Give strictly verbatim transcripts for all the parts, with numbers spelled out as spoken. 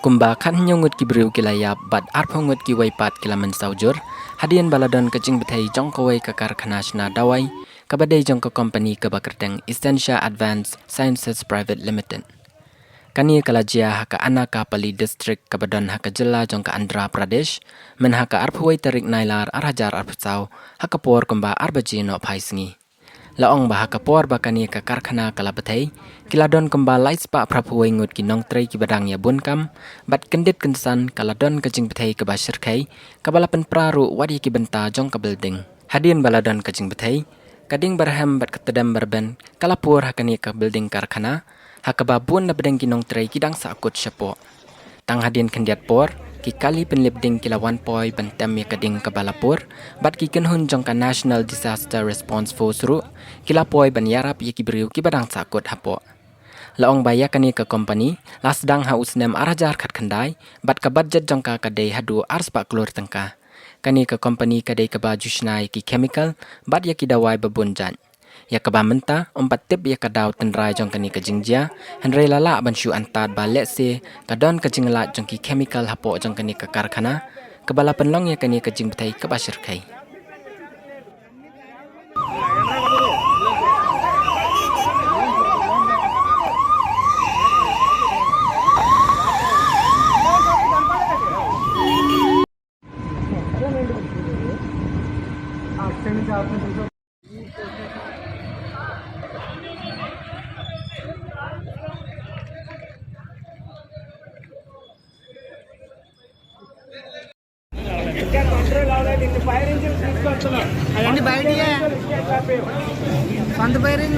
Kumba khathynñiew ngut ki briew ki la ïap bad arphew ngut kiwei pat ki la mynsaw jur, hadien ba la don ka jingbthei jong kawei ka karkhana shna dawai, kaba dei jong ka kompani kaba kyrteng Essentia Advanced Sciences Private Limited. Kane ka la jia ha ka Anakapali District kaba don ha ka jylla jong ka Andhra Pradesh, myn ha ka arphew wei tarik Nailar ar hajar arphew saw, ha ka por kumba ar baje nohphai sngi. La ong ba ha ka por ba kane ka karkhana ka la bthei, ki la don kumba lai spah phraphew wei ngut ki nongtrei kiba dang ïa bun kam, bad kyndit kynsan ka la don ka jingbthei kaba shyrkhei, kaba la pynpra ruh wat ïa ki bynta jong ka building. Hadien ba la don ka jingbthei, ka ding barhem bad ka tdem barben ka la pur ha kane ka building karkhana, ha kaba bun na pdeng ki nongtrei ki dang sahkut shapoh. Tang hadien khyndiat por, ki kali pynlip ding ki la wan poi ban tem ïa ka ding kaba la pur, bad ki kynhun jong ka National Disaster Response Force ruh ki la poi ban ïarap ïa ki briew kiba dang sahkut hapoh. La ong ba ïa kane ka kompani la sdang ha u snem ar hajar khatkhyndai, bad ka budget jong ka ka dei haduh ar spah klur tyngka. Kane ka kompani ka dei kaba ju shna ïa ki chemical bad ïa ki dawai ba bun jait. Ïa kaba mynta ym pat tip ïa ka daw tynrai jong kane ka jingjia, hynrei la lah ban shu antad ba lehse ka don ka jinglait jong ki chemical hapoh jong kane ka karkhana, kaba la pynlong ïa kane ka jingbthei kaba shyrkhei. అలాంటి బయట పంత పైరింగ్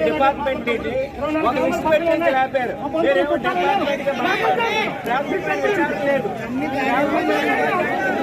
డిపార్ట్‌మెంట్ ఇది. ఒక ఇన్స్‌పెక్టర్ ఆపారు. వేరే డిపార్ట్‌మెంట్ డిపార్ట్‌మెంట్